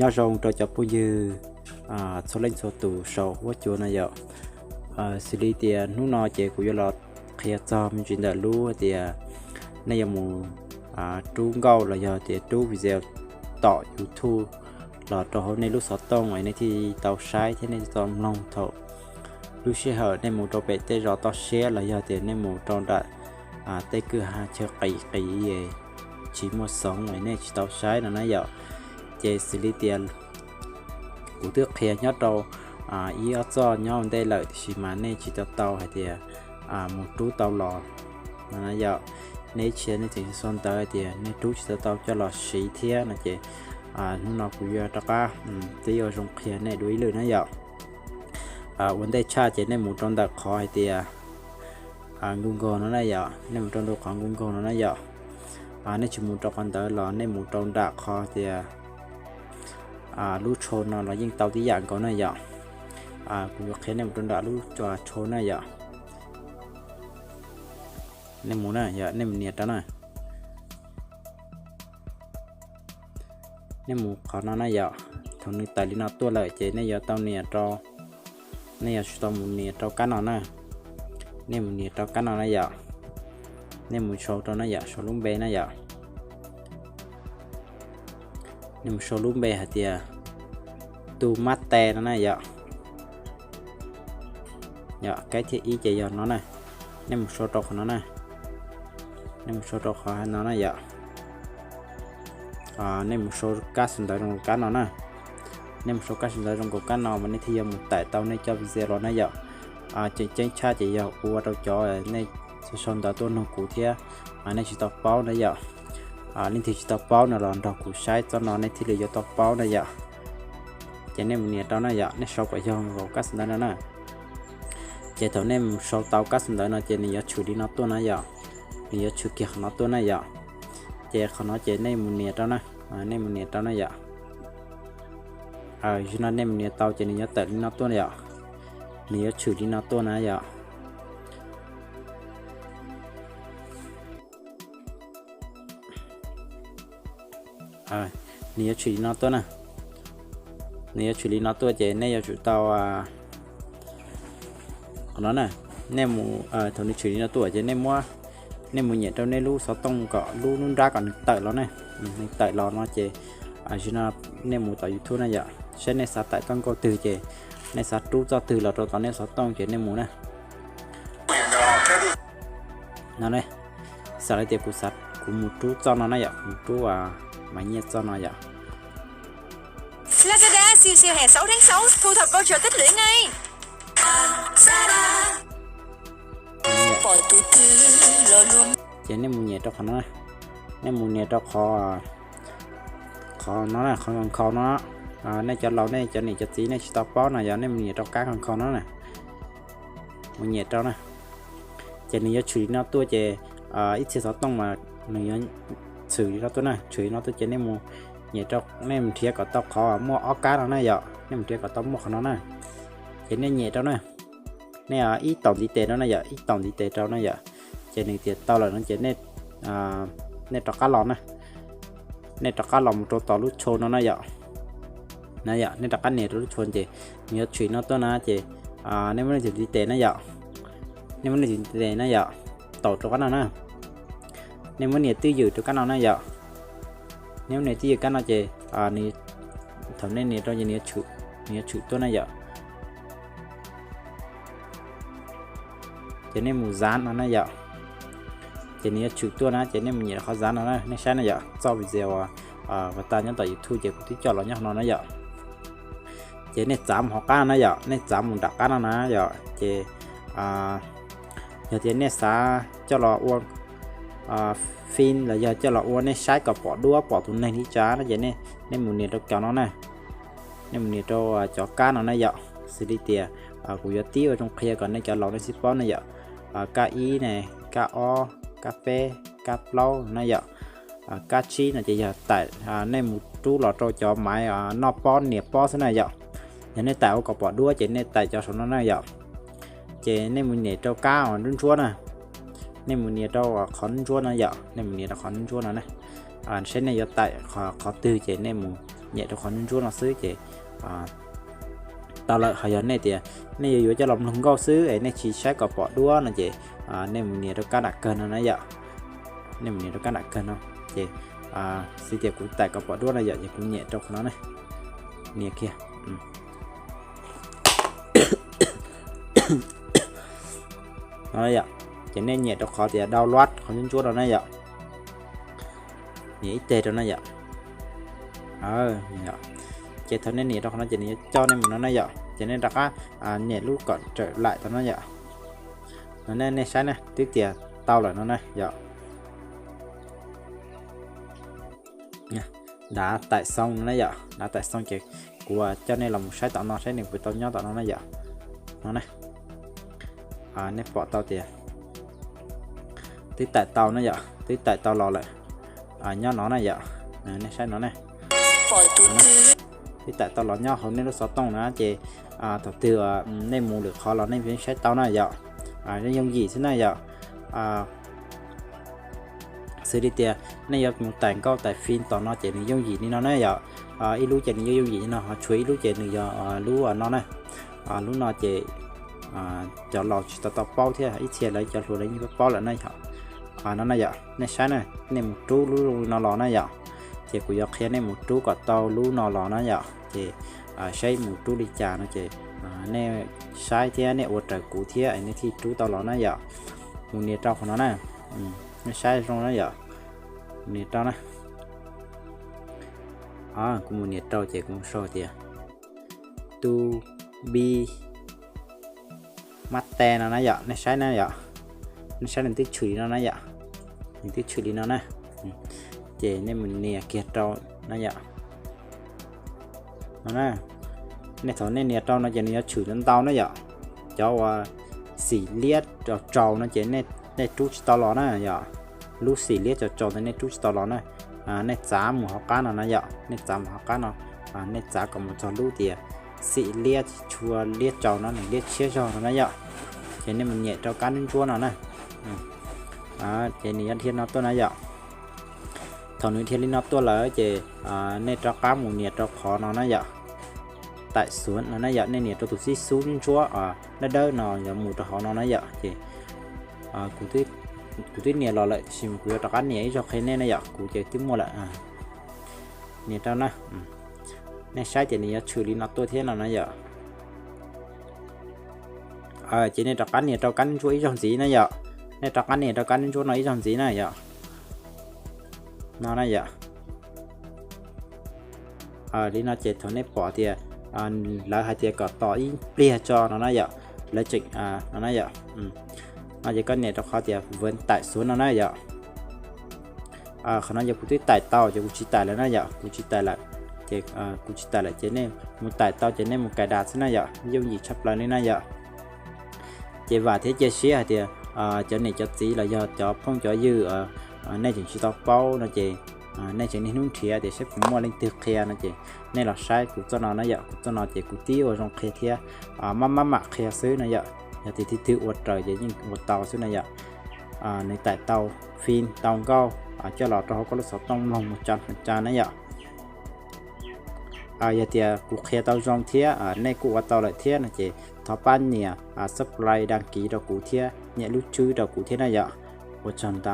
Nyob zoo rau cov phooj ywg txhua leej txhua tus saum huab cua no yom. Xws li tias hnub no ces kuv yuav los qhia txog me ntsis ntawm lub tias nej yuav mus rub nkauj los yog tias rub video tom YouTube los rau hauv nej lub xov tooj es nej thiaj tau saib thiab nej thiaj tau mloog thaum lub sij hawm nej mus rau pem tej zos toj siab los yog tias nej mus rau nram tej kwj ha chaw qis qis tsis muaj xoov es nej tsis tau saib no na yom. Ces xws li tias kuv twb qhia nyob rau ib ob txoj nyob ua ntej lawm tiam sis mas nej tsis tau tau hais tias mus rub tau los no na yom. Nej ib txhia nej tseem sau ntawv hais tias nej rub tsis tau tau coj los siv thiab no ces hnub no kuv yuav rov qab tib ua zoo qhia nej dua ib lwm na yom. Ua ntej tshaj ces nej mus rau ntawm qhov hais tias Google no na yom, nej mus rau ntawm qhov Google no na yom. Nej tsis mus rau qhov ntawd los nej mus rau nram qhov tias lub tsho no los yeej tau tib yam nkaus na yom. Kuv yuav qhia nej mus rau nram lub tsho na yom. Nej mus na yom, nej mus nias rau na. Nej mus qhov no na yom, thaum nws tawm li no tuaj lawm ces nej yuav tau nias rau, nej yuav tsum tau mus nias rau kab no na. Nej mus nias rau kab no na yom, nej mus sau rau na yom, sau lub npe na yom. Nej mus sau lub npe hais tias tus mab tes no na yom. Yog kab thib ib ces yog no na. Nej mus sau rau qhov no na. Nej mus sau rau qhov no na yom. Nej mus sau kab xu ntawv zoo kab no na. Nej mus sau kab xu ntawv zoo nkaus kab no mas nej thiaj yuav mus tải tau nej cov video los na yom. Tseem ceeb tshaj ces yog ua rau cov nej sau ntawv tuaj nug kuv thiab nej tsis tau paub na yom. Leej twg tsis tau paub no los nrog kuv saib txoj no nej thiaj li yuav tau paub na yom. Ces nej mus nias rau na yom, nej sau kom yog nkaus kab xu ntawv no na. Ces thaum nej mus sau tau kab xu ntawv no ces nws yuav tshwm li no tuaj na yom. Nws yuav tshwm kiag qhov no tuaj na yom. Ces qhov no ces nej mus nias rau na, nej mus nias rau na yom. Zaum no nej mus nias tau ces nws yuav tawm li no tuaj na yom. Nws yuav tshwm li no tuaj na yom. Nws yuav tshwm li no tuaj na. Nws yuav tshwm li no tuaj ces nej yuav tsum tau qhov no na. Nej mus, thaum nws tshwm li no tuaj ces nej muab, nej mus nyem rau nej lub xov tooj kom lub lub nrab kom nws tawm los na. Nws tawm los no ces zaum no nej mus tom YouTube na yom, saib nej xav tải txoj nkauj twg ces nej xav rub txoj twg los rau tom nej xov tooj ces nej mus na. No ne, xav hais tias kuv xav, kuv mus rub txoj no na yom, kuv mus rub Maiv Nyiaj txoj no yom. Lazada siêu siêu hè sáu tháng sáu, thu thập voucher tích lũy ngay. Ces nej mus nias rau qhov no, nej mus nias rau qhov, qhov no na, qhov nkhaus no. Nej cov laus nej cov niam cov txiv nej tsis tau paub no yom, nej mus nias rau kab nkhaus no na. Mus nyem rau na. Ces nws yuav tshwm li no tuaj ces ib txhia xov tooj mas nws yuav tshwm li no tuaj na, tshwm li no tuaj ces nej mus nyem rau, nej mus nrhiav kom tau qhov muaj ob kab no na yom, nej mus nrhiav kom tau muaj qhov no na. Ces nej nyem rau na. Nej ib taus ntiv tes rau na yom, ib taus ntiv tes rau na yom. Ces nws tias tau lawm no ces nej rov qab los na. Nej rov qab los mus rau tom lub tsho no na yom. Na yom, nej rov qab nias rau lub tsho ces nws yuav tshwm no tuaj na ces nej muab nej tus ntiv tes na yom. Nej muab nej tus ntiv tes na yom, taus rau kab no na. Nej muab nias twj ywm rau kab no na yom. Nej muab nias twj ywm kab no ces thaum nej nias rau ces nws yuav tshwm tuaj na yom. Ces nej mus dán no na yom. Ces nws yuav tshwm tuaj na ces nej mus nyem rau qhov dán no na, nej saib na yom, txoj video uas tau nyob tom YouTube ces kuv twb coj los nyob qhov no na yom. Ces nej txav mus hauv qab no na yom, nej txav mus nram qab no na yom. Ces yog tias nej xav coj los ua fin los yog coj los ua nej saib kom pom duab pom tus neeg li cas no ces nej mus nias rau cov no na. Nej mus nias rau cov kab no na yom, xws li tias kuv yuav tib ua zoo qhia kom nej cov laus nej sib paub na yom. Kab ib ne, kab ob, kab peb, kab plaub na yom. Kab tsib no ces yog tải, nej mus rub los rau cov maiv noj pob nias pob xwb na yom. Yog nej tải ua kom pom duab ces nej tải cov saum no na yom. Ces nej mus nias rau kab ntsuab ntsuab na. Nej mus nias rau qhov ntsuab ntsuab no yom, nej mus nias rau qhov ntsuab ntsuab no na. Saib nej yuav tải qhov twg ces nej mus Nyem rau qhov ntsuab ntsuab no xwb ces tau lawm. Ho yog nej tias nej yuav yuav coj los mloog nkauj xwb es nej tsis saib kom pom duab no ces nej mus nias rau kab dam kawg no na yom. Nej mus nias rau kab dam kawg no ces xij tias kuv taim kom pom duab no yom, ces kuv nyem rau qhov no ne, nias kiag no yom. Ces nej nyem rau qhov tias download qhov ntsuab ntsuab no na yom. Nias ib teg rau na yom. Ces thaum nej nias rau qhov no ces nws yuav coj nej mus no na yom, ces nej rov qab nias lub kom rawm laim tau no yom. No nej saib na, twb tias tau lawm no na yom. Dav taim xoo no na yom, dav taim xoo ces kuv coj nej los mus saib tom no saib nws puas tau nyob tom no na yom. No na, nej pom tau tias twb taim tau na yom, twb taim tau los lawm. Nyob no na yom, nej saib no na. Twb taim tau los nyob hauv nej lub xov tooj na ces thaum twg nej mus lwm qhov los nej yeej saib tau na yom. Yooj yim xwb na yom. Xws li tias nej yuav mus taim nkauj taim fim tom no ces nws yooj yim li no na yom. Ib lub ces nws yooj yooj yim li no, ho tshuav ib lub ces nws yog lub no na. Lub no ces cov laus tsis tau tau paub thiab, ib txhia lawv cov hluas lawv yeej paub lawm na yom. No na yom, nej saib na, nej mus rub lub no los na yom. Ces kuv yuav qhia nej mus rub kom tau lub no los na yom. Ces saib mus rub li cas no ces nej saib thiab nej ua raws kuv thiab nej thiaj rub tau los na yom. Mus nias rau qhov no na, nej saib zoo na yom. Mus nias rau na. Kuv mus nias rau ces kuv mus sau tias tu bi mab te no na yom, nej saib na yom. Nej saib nws twb tshwm li no na yom, nws twb tshwm li no na. Ces nej mus nias kiag rau na yom. No na, nej thaum nej nias rau no ces nws yuav tshwm ntau na yom. Cov uas xim liab tsaus tsaus no ces nej rub tsis tau los na yom. Lub xim liab tsaus tsaus ntawd nej rub tsis tau los na. Nej txav mus hauv qab no na yom, nej txav mus hauv qab no, nej txav kom mus txog lub tias xim liab tsis tshua liab tsaus no, nws liab tshiab zog no na yom. Ces nej mus nyem rau kab ntsuab ntsuab no na. Ces nws yuav dhia no tuaj na yom. Thaum nws dhia li no tuaj lawm ces nej rov qab mus nias rau qhov no na yom. Taim xuav no na yom, nej nias rau tus xib xub ntsuab ntsuab dawb dawb no yuav mus rau hauv no na yom. Ces kuv twb nias los lawm tiam sis mas kuv yuav rov qab nias ib zaug qhia nej na yom, kuv ces twb muaj lawm. Nias rau na, nej saib ces nws yuav tshwm li no tuaj thiab no na yom. Ces nej rov qab nias rau kab ntsuab ib zaug ntxiv na yom. Nej rov qab nias rau kab ntsuab no ib zaug ntxiv na yom. No na yom. Li no ces thaum nej pom tias lawv hais tias kom tos ib pliag tso no na yom, lawv tseem no na yom. No ces koj nias rau qhov tias vuav taim xuav no na yom. Qhov no yog kuv twb taim tau ces kuv tsis taim lawm na yom, kuv tsis taim lawm. Ces kuv tsis taim lawm ces nej mus taim tau ces nej mus kais das xwb na yom, yooj yim tshaj plaws li na yom. Ces vam thiab cia siab hais tias cov niam cov txiv los yog cov phooj cov ywg nej tseem tsis tau paub no ces nej tseem niaj hnub nrhiav tias saib puas muaj leej twg qhia no ces nej los saib kuv txoj no na yom, kuv txoj no ces kuv tib ua zoo qhia thiab maj maj mam qhia xwb na yom. Yog tias tus twg ua raws ces yeej ua tau xwb na yom. Nws taim tau fim tau nkauj coj los rau hauv koj lub xov tooj mloog mus tsa tsa na yom. Yog tias kuv qhia tau zoo thiab nej kuj ua tau lawm thiab no ces thov pab nias subscribe, đăng ký rau kuv thiab nias lub tswb rau kuv thiab na yom. Ua tsaug ntau.